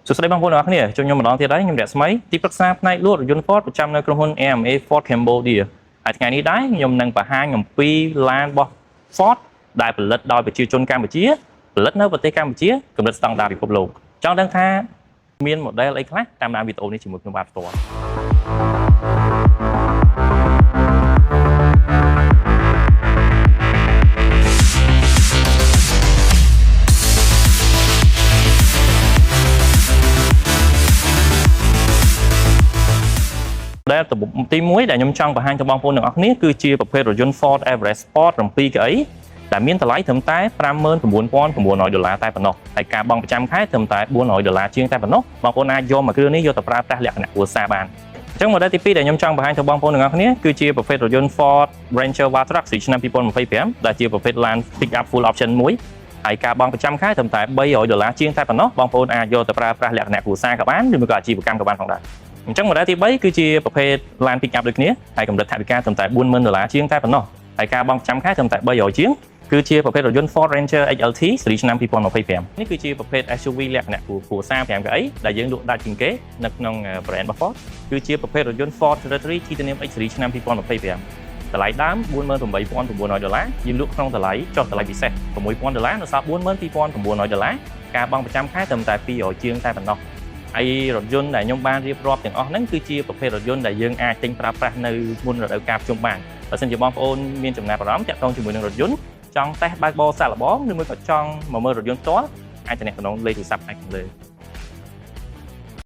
សួស្តីបងប្អូនទាំងអស់គ្នាជួបខ្ញុំម្ដងទៀតហើយខ្ញុំរស្មីទីប្រឹក្សាផ្នែកលក់រថយន្ត Ford ប្រចាំនៅក្រុមហ៊ុន AMA Ford Cambodia ហើយថ្ងៃនេះដែរខ្ញុំនឹងបង្ហាញអំពីឡានរបស់ Ford ដែលផលិតដោយប្រជាជនកម្ពុជាផលិតនៅប្រទេសកម្ពុជាកម្រិតស្តង់ដារពិភពលោកចង់ដឹងថាមាន model អីខ្លះតាមដានវីដេអូនេះជាមួយខ្ញុំបាទផ្ទាល់ ដែលទី1ដែលខ្ញុំចង់បង្ហាញទៅបងប្អូនទាំងអស់គ្នាគឺជាប្រភេទរថយន្ត Ford Everest Sport 7កៅអីដែលមានតម្លៃត្រឹមតែ59,900ដុល្លារតែប៉ុណ្ណោះហើយការបង់ប្រចាំខែត្រឹមតែ400ដុល្លារជាងតែប៉ុណ្ណោះបងប្អូនអាចយកមកគ្រឿងនេះយកទៅប្រើប្រាស់លក្ខណៈគ្រួសារបានអញ្ចឹង model ទី2ដែលខ្ញុំចង់បង្ហាញទៅបងប្អូនទាំងអស់គ្នាគឺជាប្រភេទរថយន្ត Ford Ranger Wildtrak ស៊េរីឆ្នាំ2025ដែលជាប្រភេទឡាន pick up full option មួយហើយការបង់ប្រចាំខែត្រឹមតែ300ដុល្លារជាងតែប៉ុណ្ណោះបងប្អូនអាចយកទៅប្រើប្រាស់លក្ខណៈគ្រួសារក៏បានឬមួយក៏អាជីវកម្មក៏បានផងដែរ អញ្ចឹង model ទី3គឺជាប្រភេទឡាន pick up ដូចគ្នាហើយកម្រិតថវិកាត្រឹមតែ40000ដុល្លារជាងតែប៉ុណ្ណោះហើយការបង់ប្រចាំខែត្រឹមតែ300ជាងគឺជាប្រភេទរថយន្ត Ford Ranger XLT ស៊េរីឆ្នាំ2025នេះគឺជាប្រភេទ SUV លក្ខណៈគ្រួសារ5កៅអីដែលយើងលក់ដាច់ជាងគេនៅក្នុង brand របស់ Ford គឺជាប្រភេទរថយន្ត Ford Territory Titanium X ស៊េរីឆ្នាំ2025តម្លៃដើម48,900ដុល្លារយើងលក់ក្នុងតម្លៃចុះតម្លៃពិសេស6,000ដុល្លារនៅសល់42,900ដុល្លារការបង់ប្រចាំខែត្រឹមតែ200ជាងតែប៉ុណ្ណោះ ហើយរថយន្តដែលខ្ញុំបានរៀបរាប់ទាំងអស់ហ្នឹងគឺជាប្រភេទរថយន្តដែលយើងអាចទិញប្រើប្រាស់នៅមុនរដូវកាលភ្ជុំបានបើសិនជាបងប្អូនមានចំណាប់អារម្មណ៍តាក់ទងជាមួយនឹងរថយន្តចង់តេស្តបើកបរសាកល្បងឬមួយក៏ចង់មកមើលរថយន្តផ្ទាល់អាចទំនាក់ទំនងលេខទូរស័ព្ទផ្នែកខាងលើ